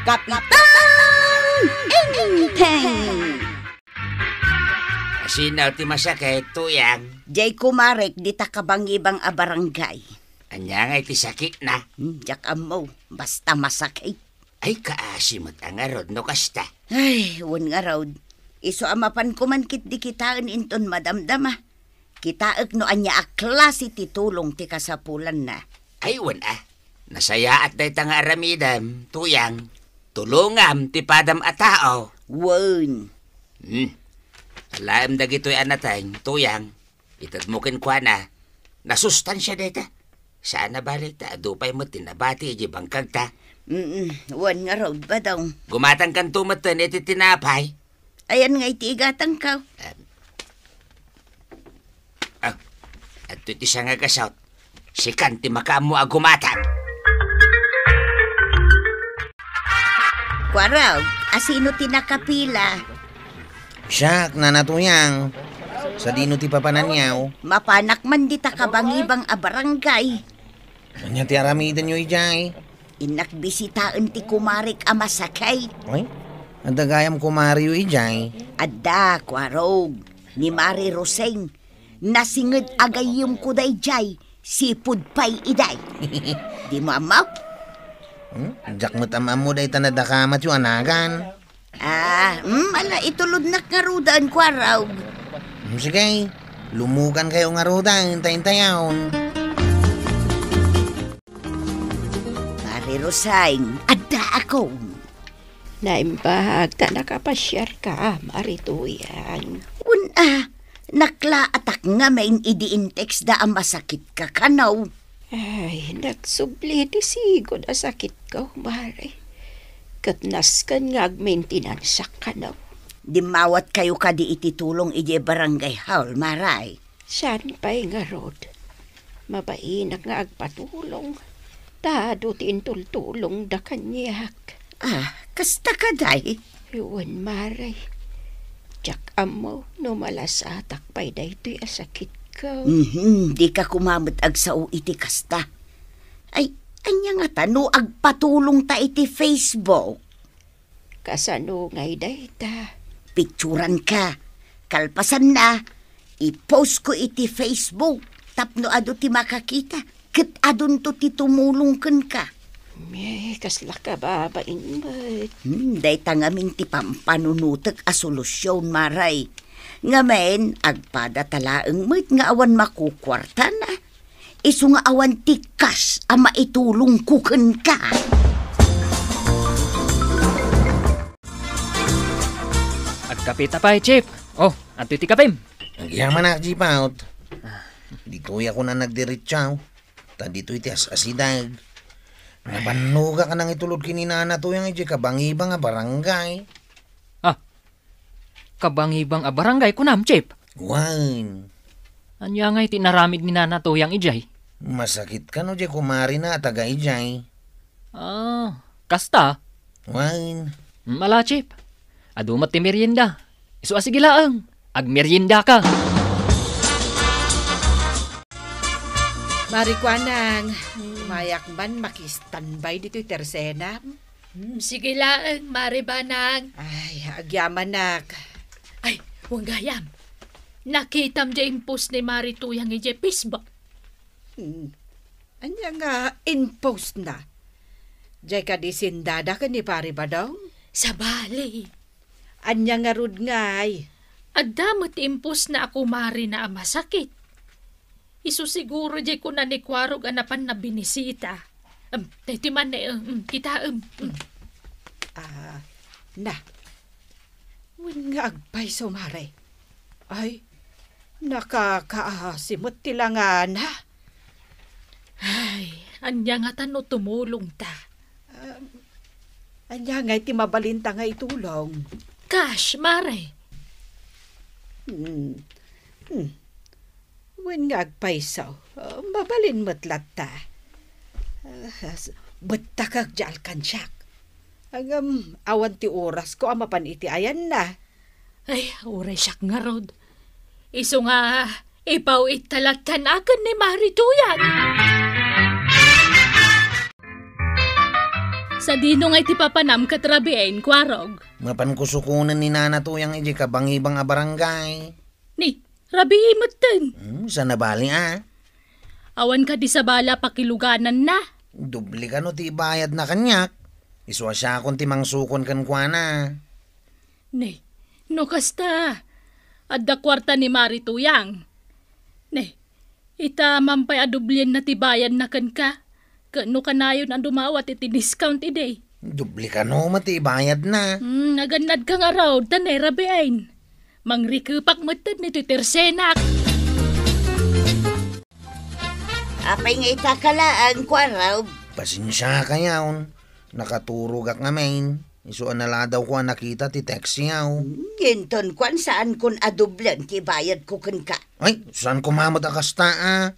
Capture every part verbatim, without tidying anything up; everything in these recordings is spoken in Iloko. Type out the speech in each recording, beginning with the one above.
Kapitan Enteng! Asino ti masakit, Tuyang? Jay kumarek dita kabangibang a barangay. Ania ngay ti sakitna? Hmm, diak ammo. Basta masakit. Ay, kaasi met a ngarud no kasta. Ay, wen ngarud. Isu a mapan koman ketdi kitaen inton madamdama. Kitaek no ania a klase ti tulong ti kasapulanna. Ay, wen a. Nasayaat dayta nga aramidem, Tuyang. Tulongam ti padam a tao. Wen. Hmm. Alaem dagitoy a nateng, Tuyang. Itedmo kenkuana. Nasustansia dayta. Saan a bale ta adu pay met ti nabati idiay bangkagta. Mm, wen ngarud, Badong. Gumatangkanto metten iti tinapay. Ayan nga iti igatangko. Em. Ah, adto ti sangagasot. Sikan ti makaammo a gumatang. Kuarog, asino ti nakapila? Siak, Nana Tuyang. Sadino ti papananyaw? Mapanak man dita kabangibang a barangay. Ania ti aramidenyo idiay? Innak bisitaen ti kumarek a masakit. Ay, adda gayam kumareyo idiay? Adda, kuarog. Ni Mari Roseng. Nasinged a gayyemko daydiay, sipud pay idiay. Dimo ammo? Hmm? Diak met am-ammo dayta nadakamatyo a nagan. Ah, hmm, ala, itulodnak ngaruden, kuarog. Hmm, sige, lumugankayo ngaruden, ta intayon. Mari Roseng, addaakon. Naimbag ta nakapasiarka, Mari Tuyang. Wen a, naklaatak ngamin idi intexda a masakitka kano. Ay, nagsubli ti sigud a sakitko, Mari. Ket nasken nga agmaintenansak kano. Dimmawatkayo kadi iti tulong idiay barangay hall, Mari. Saan pay ngarud? Mabainak nga agpatulong. Ta adu ti intultulongda kaniak. Ah, kasta kadi? Wen, Mari. Diak ammo no malasatak pay daytoy a sakitko. Mhm, dika koma met agsao iti kasta. Ay, ania ngata no agpatulongta iti Facebook? Kasano ngay dayta? Picturanka. Kalpasanna, i-postko iti Facebook tapno adu ti makakita ket adunto ti tumulong kenka. Ay, kasla kababain met. Hmm, dayta ngamin ti pampanunotek a solusion, Mari. Ngamin, agpadata laeng met nga awan makukuartana. Isu nga awan ti kas a maitulongko kenka. Agkapita pay, Chief. Oh, adtoy ti kapim. Agyamanak, Chief Out. Ditoy ako na nagdiretsaw. Ta ditoy ti as-asideg. Nabannogak a nangitulod ken ni Nana Tuyang idiay kabangibang a barangay. Ah, kabangibang a barangay, kunam, Chief? Wen. Ania ngay ti inaramid ni Nana Tuyang idiay? Masakit kano diay kumarina a taga idiay. Ah, kasta? Wen. Mm, ala, Chief. Adu met ti merienda. Isu a sige laeng. Agmeriendaka. Mari Kuanang, mayak man makistandby ditoy tersena. Hmm, sige laeng, Mari Banang. Ay, agyamanak. Ay, wen gayam. Nakitam diay in-post ni Mari Tuyang idiay Facebook. Hmm. Ania nga in-postna? Diay kadi sendada ken ni Pari Badong? Sabali. Ania ngarud ngay? Adda met ti in-postna a kumarina a masakit. Isu siguro diay kuna ni Kuarog a napanna binisita. Em, daytoy man, eh, em, em, kitaem. Em. Ah, na. Wen nga agpayso, Mari. Ay, nakakaasi met ti langana. Ay, ania ngata no tumulongta? Ah, ania ngay ti mabalinta nga itulong? Cash, Mari. Hmm. Hmm. Wen nga agpayso, ah, mabalin met latta. Ah, s-, bettakek diay alkansiak. Ngem, awan ti orasko a mapan iti ayanna. Ay, uray siak ngarud. Isu nga, ipaw-itta latta naken ni Mari Tuyang. Ta dino ngay ti papanam ket rabiin, Kuarog? Mapanko sukonen ni Nana Tuyang idiay kabangibang a barangay. Ni, rabii metten. Hmm, saan a bali, a? Awan kadi sabali a pakilugananna? Doble kano ti ibayadna kaniak. Isu a siakon ti mangsukon kenkuana. Ne, no kasta, adda kuarta ni Mari Tuyang. Ne, ita man pay a doblienna ti bayadna kenka. Ket no kanayon a dumawat iti discount idi. Doble kano met ti ibayadna. Hmm, nagannadka ngarud, ta ne, rabiin. Mangrikepak metten iti tersenak. Apay nga ita ka laeng, Kuarog? Pasensiaka, yaw. Nakaturogak ngamin. Isu a naladawko a nakita ti text, yaw. Inton kuan, saankon a doblen ti bayadko kenka. Ay, saan koma met a kasta, a.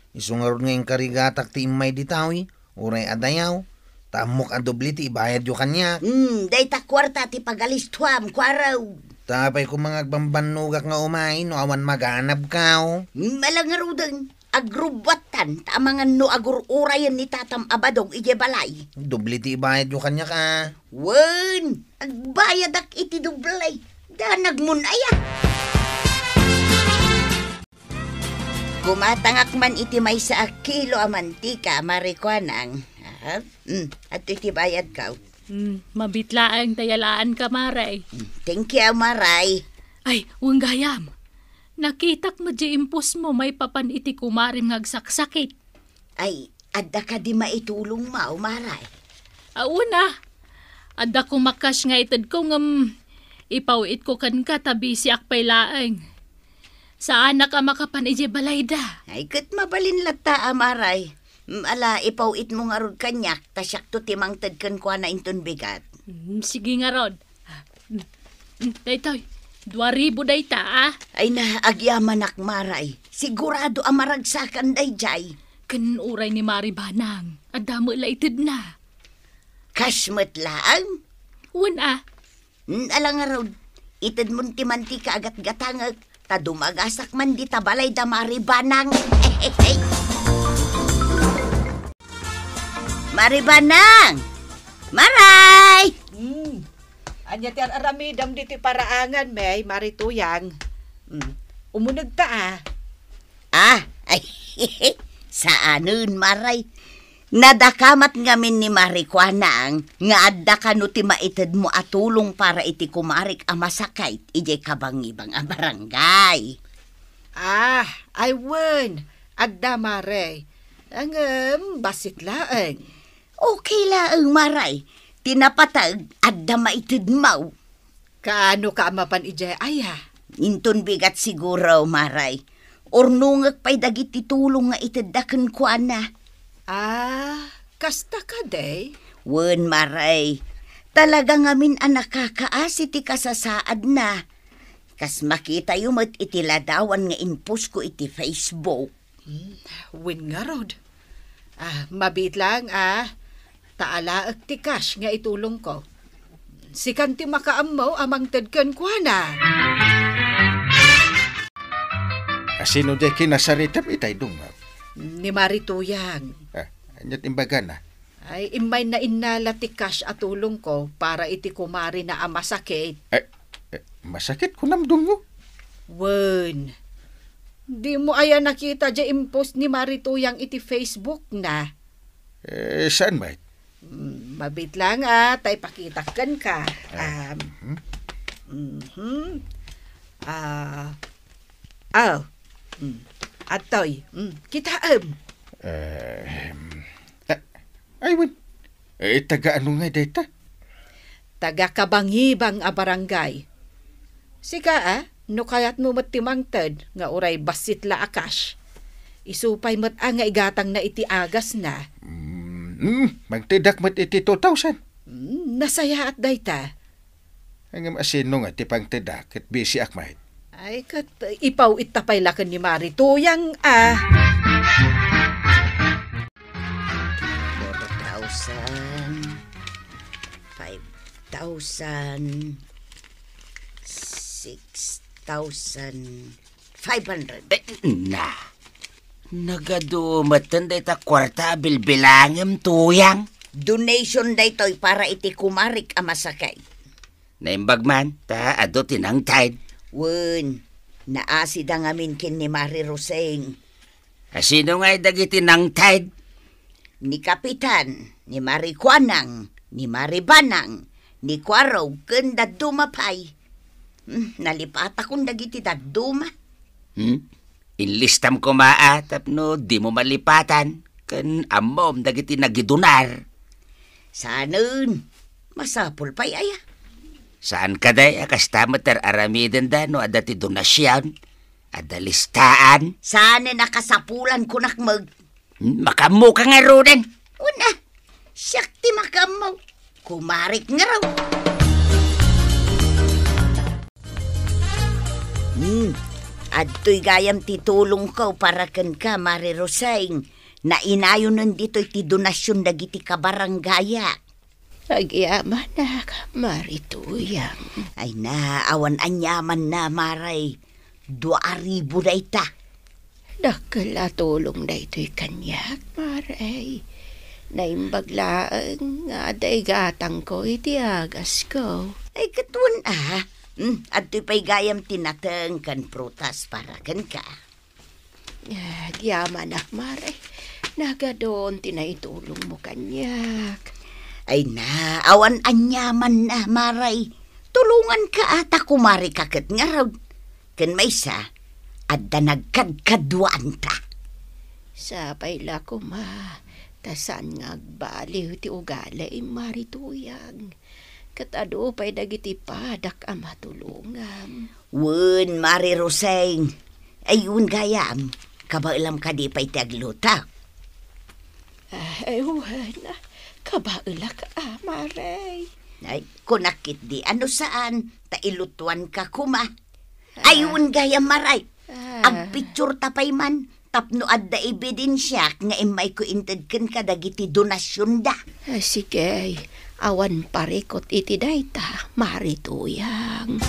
Isu ngarud nga inkarigatak ti immay ditoy, uray a dayaw. Ta ammok a doble ti ibayadyo kaniak. Hmm, dayta kuarta ti pagalistuam, Kuarog. Ta apay koma nga agbambannogak nga umay no awan maganabka, o? Hmm, ala ngaruden. Agrubbuattan, ta amangan no agur-urayen ni tatam a badog idiay balay. Doble ti ibayadyo kaniak, a. Wen, agbayadak iti doble. Danagmon aya. Kumatangak man iti maysa a kilo a mantika, Mari Kuanang. Ah, mm, adtoy ti bayadko. Mm, mabit laeng ta yalaan ka, Maray. Mm, thank you, Maray. Ay, wen gayam. Nakitak met diay impostmo maipapan iti kumarim nga agsaksakit. Ay, adda kadi maitulongmo, Maray? Awan a. Adda koma cash nga itedko ngem ipaw-itko kenka ta bisiak pay laeng. Saanak a makapan idiay balayda. Ay, ket mabalin latta, Maray. Mm, ala, ipaw-itmo ngarud kaniak, ta siakto ti mangted kenkuana inton bigat. Mm, sige ngarud. Mm, mm, daytoy, dua ribu dayta, a. Ay na, agyamanak, Maray. Sigurado a maragsakan daydiay. Ken uray ni Mari Banang, adda met la itedna. Cash met laeng? Wen a. Mm, ala ngarud, itedmon ti mantika a gatgatangek, ta dumagasak man dita balayda, Mari Banang. Mari Banang! Maray! Hmm. Ania ti ar-aramidem ditoy paraangan, Mari Tuyang? Hmm. Umunegta, a. Ah, ay, saanen, Maray. Nadakamat ngamin ni Mari Kuanang nga adda kano ti maitedmo a tulong para iti kumarik a masakit idiay kabangibang a barangay. Ah, ay wen, adda, Maray. Ngem, bassit laeng. Okay laeng, Maray. Ti napateg, adda maitedmo. Kaano ka a mapan idiay aya? Inton bigat siguro, Maray. Urnongek pay dagiti tulong nga itedda kenkuana. Ah, kasta kadi? Wen, Maray. Talaga ngamin a nakakaasi ti kasasaadna. Kas makitayo met iti ladawan nga impostko iti Facebook. Hmm, wen ngarud. Ah, mabiit laeng, a. Ta alaek ti cash nga itulongko. Sikan ti makaammo a mangted kenkuana. A, sino diay kinasaritem itay, Dungngag? Ni Mari Tuyang. Ah, ania ti imbagana? Ay, immayna innala ti cash a tulongko para iti kumarina a masakit. Eh, eh, masakit kunam, Dungngag? Wen. Dimo aya nakita diay impost ni Mari Tuyang iti Facebook na? Eh, saan met? Mm, mabiit laeng, a, ta ipakitak kenka. Ah, um, mhm. Mhm. Ah, oh. Mm. Adtoy. Mm, kitaem. Eh, em, ah, ay, wen. Eh, taga ano ngay dayta? Taga kabangibang a barangay. Sika, a, no kayatmo met ti mangted nga uray bassit la a cash. Isu pay met a nga igatangna iti agasna. Mm, mm, mangtedak met iti two thousand. Mm, nasayaat dayta. Ngem a, sino nga ti pangtedak ket bisiak met? Ay, ket ipaw-itta pay la ken ni Mari Tuyang, a. Four thousand, five thousand, six thousand five hundred. Eh, na. Nagadu metten dayta kuarta a bilbilangem, Tuyang. Donation daytoy para iti kumarik a masakit. Naimbag man, ta adu ti nangted. Wen, naasida ngamin ken ni Mari Roseng. Asino ngay dagiti nangted? Ni Kapitan, ni Mari Kuanang, ni Mari Banang, ni Kuarog, ken dadduma pay. Hmm, nalipatakon dagiti dadduma. Hmm? Inlistam koma a tapno dimo malipatan ken ammom dagiti nagidonar. Saanen, masapul pay aya? Saan kadi a kasta met ti ar-aramidenda no adda ti donasion? Adda listaan? Saanen a kasapulan kunak met. Hmm, makaammoka ngaruden. Una, siak ti makaammo. Kumarik ngarud. Hmm, adtoy gayam ti tulongko para kenka, Mari Roseng. Nainayonen ditoy ti donasion dagiti kabarangayak. Agyamanak, Mari Tuyang. Ay na, awan aniamanna, Mari. Dua a ribu dayta. Dakkel a tulong daytoy kaniak, Mari. Naimbag laeng nga adda igatangko iti agasko. Ay, ket wen a. Hmm, adtoy pay gayam ti nateng ken prutas para kenka. Agyamanak, Mari. Nagadun ti naitulongmo kaniak. Ay na, awan aniamanna, Mari. Tulonganka a ta kumarika ket ngarud. Ken maysa, adda nagkadkaduanta. Sapay la koma, ta saan nga agbaliw ti ugalim, Mari Tuyang. Ket adu pay dagiti padak a matulongam. Wen, Mari Roseng. Ay, wen gayam, kabaelam kadi pay ti agluto? Ah, ay, wen. Kabaelak a, Mari. Ay, kunak ketdi a no saan, ta ilutuanka koma. Ay, ah, wen gayam, Mari. Ah. Agpictureta pay man. Tapno adda ebidensiak nga immayko inted kenka dagiti donasionda. Ah, sige, awan parikut iti dayta, Mari Tuyang.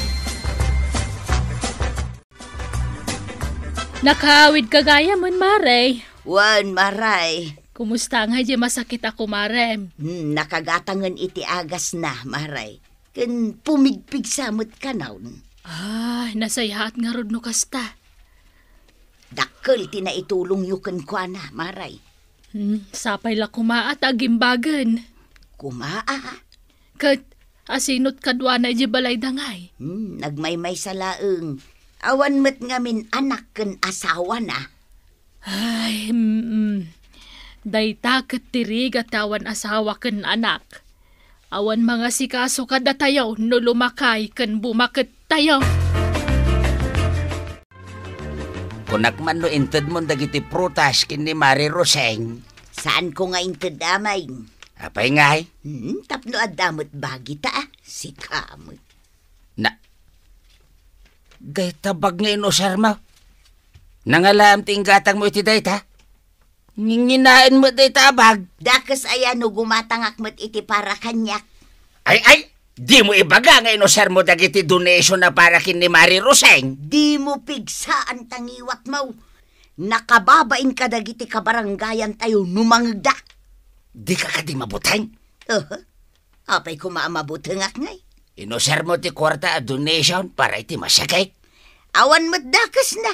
Nakaawidka gayam, Mari. Wen, Mari. Kumusta ngay diay masakit a kumarem? Hmm, nakagatangen iti agasna, Mari. Ken pumigpigsa met kanayon. Ah, nasayaat ngarud no kasta. Dakkel ti naitulongyo kenkuana, Mari. Hmm, sapay la koma a ta agimbagen. Koma a? Ket asinot kaduana idiay balayda ngay? Hmm, nagmaymaysa laeng. Awan met ngamin anak ken asawana. Ay, mm. Dayta ket ti rigat ti awan asawa ken anak. Awan mangasikaso kadatayo no lumakay ken bumakettayo. Kunak man no intedmon dagiti prutas ken ni Mari Roseng. Saanko nga inted, Amay. Apay ngay? Hmm, tapno adda met bagita, a. Sika met. Na, dayta bag nga inusarmo? Nangalaam ti inggatangmo iti dayta? Nginginaen met dayta a bag. Dakes aya no gumatangak met iti para kaniak? Ay, ay, dimo ibaga nga inusarmo dagiti donation a para ken ni Mari Roseng? Dimo pigsaan ta ngiwatmo. Nakababain kadagiti kabarangayantayo no mangegda. Dika kadi mabuteng? Aha. Apay koma a mabutengak ngay? Inusarmo ti kuarta a donation para iti masakit? Awan met dakesna.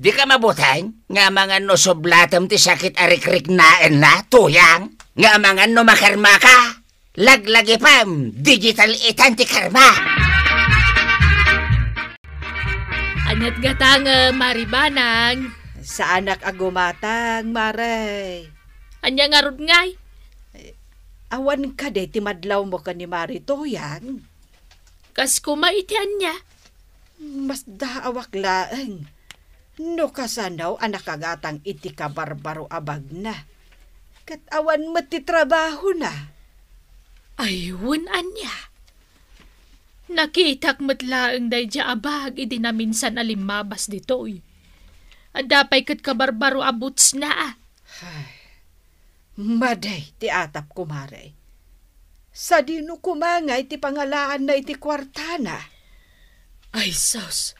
Dika mabuteng nga amangan no sublatem ti sakit a rikriknaenna, Tuyang? Nga amangan no makarmaka? Laglagipem, digital itan ti karma. Ania't gatangem, Mari Banang? Saanak a gumatang, Mare. Ania ngarud ngay? Awan kadi ti madlawmo ken ni Mari Tuyang? Kas koma iti ania? Masdaawak laeng no kasano a nakagatang iti kabarbaro a bagna. Ket awan met ti trabahona. Ay, wen ania? Nakitak met laeng daydiay a bag idi naminsan a limmabas ditoy. Adda pay ket kabarbaro a bootsna. Ay, madi ti atap, kumare. Sadino koma ngay ti pangalaanna iti kuartana? Ay, sus!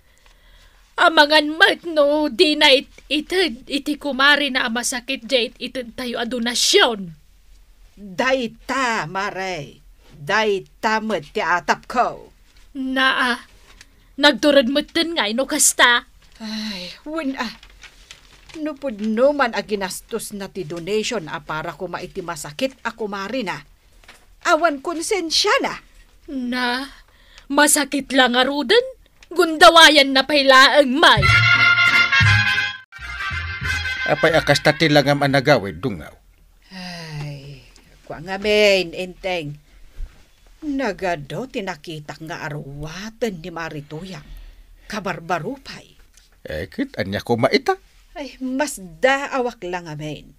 Amangan met no dina it-, ited iti kumarena a masakit diay it-, itedtayo a donasion. Dayta, Mare. Dayta met ti atapko. Naa, nagtured metten ngay no kasta. Ay, wen a. No pudno man a ginastosna ti donation a para koma iti masakit a kumarina, awan konsensiana. Na, masakit la ngaruden? Gundawayanna pay laeng, May. Apay a kasta ti langam a nagawid, Dungaw? Ay, kua ngamin, Enteng. Nagadu ti nakitak nga aruwaten ni Mari Tuyang. Kabarbaro pay. Eh, ket ania koma ita? Ay, masdaawak la ngamin.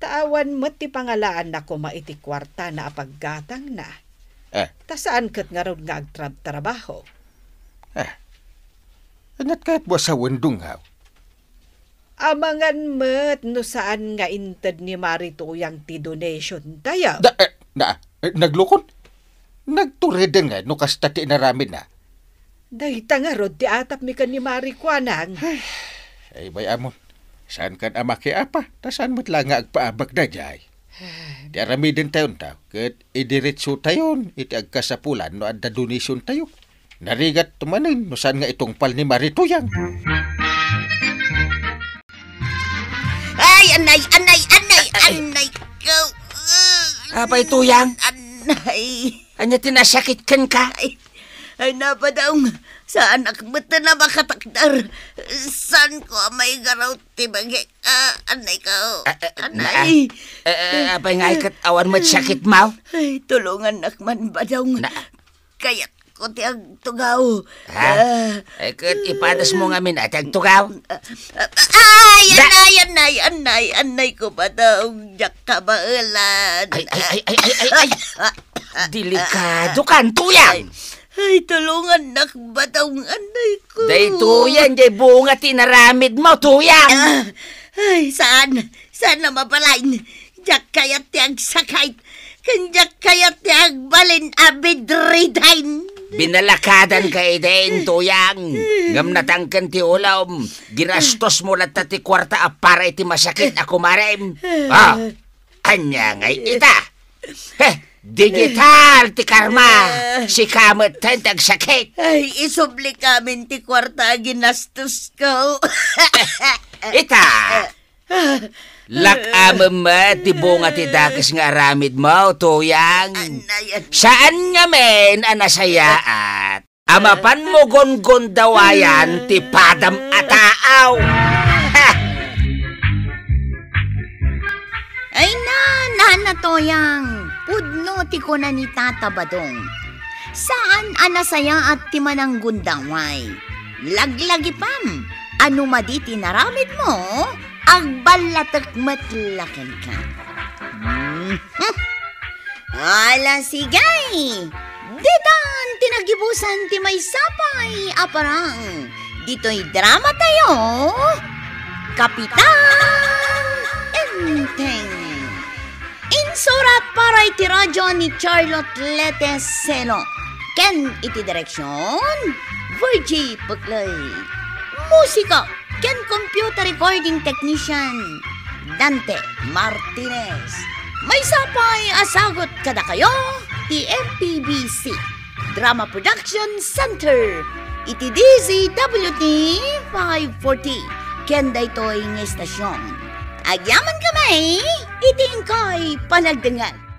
Ta awan met ti pangalaanna koma iti kuartana a paggatangna. Eh. Ta saan ket ngarud nga agtrabtrabaho. Eh. Ania't kayatmo a sawen, Dungaw? Amangan met no saan nga inted ni Mari Tuyang ti donation tayo. Da, eh, na, eh, naglukon? Nagtureden nga no kasta ti inaramidna. Dayta ngarud ti atapmi ken ni Mari Kuanang. Ay, bay amon. Saan kan a makiapa, ta saan met la nga agpaabak daydiay. Ti aramiden tayon ta, ket idiretso tayon iti agkasapulan no adda donation tayo. Narigat tumanen no saan nga itungpal ni Mari Tuyang. Ay, anay, anay, anay, Ay, ay. Anay ko. Apay, Tuyang? Anay. Ania ti nasakit kenka? Ay, ay, napadaw. Saanak met a makatakder. Saan ko a maigaraw ti bagi. Ah, anay ko. Ah, ah, Anay. Ah, ah, apay nga ket awan met sakit, maw? Ay, tulungannak man, Badong. Na- Kayat ko ti agtugaw. Ha? Ah. Ay, ket ipadasmo ngamin a ti agtugaw? Ah, ah, ay, Da- anay, anay, anay, anay ko, Badong. Diak kabaelan. Ay, ay, ay, ay, ay, ay, ay. Ah, ah, Delikado ah, kan, Tuyang. Ay, ay, tulungannak, Badong, anay ko. Daytoyen, diay bunga ti inaramidmo, Tuyang. Ah, ay, saan? Saan a mabalin? Diak kayat ti agsakit, ken diak kayat ti agbalin a bedridden. Binalakadanka idin, Tuyang. Ngem natangken ti ulom. Ginastosmo latta ti kuarta a para iti masakit a kumarem. Ah, ania ngay ita? Heh, digital ti karma. Sika metten ti agsakit. Ay, isublikamin ti kuarta a ginastosko. Ita, Lak-amem met ti bunga ti dakes nga aramidmo, Tuyang. Anay, anay. Saan ngamin a nasayaat a mapanmo gongondawayan ti padam a taaw. Ha! Ay na, nana Tuyang, pudno ti kuna ni Tata Badong. Saan a nasayaat ti mananggundaway. Laglagipem a no madi ti naramidmo, agballatek met la kenka. Mhm. Ala, sige! Ditan ti nagibusan ti maysa pay a parang ditoy drama tayo, Kapitan Enteng. Insurat para iti radio ni Charlotte Lete Selo, ken iti direksion, Virgie Puclay. Musika ken computer recording technician, Dante Martinez. Maysa pay a sagut kadakayo ti M P B C Drama Production Center iti D Z W T five forty ken daytoy nga estasion. Agyamankami iti inkay panagdengngeg.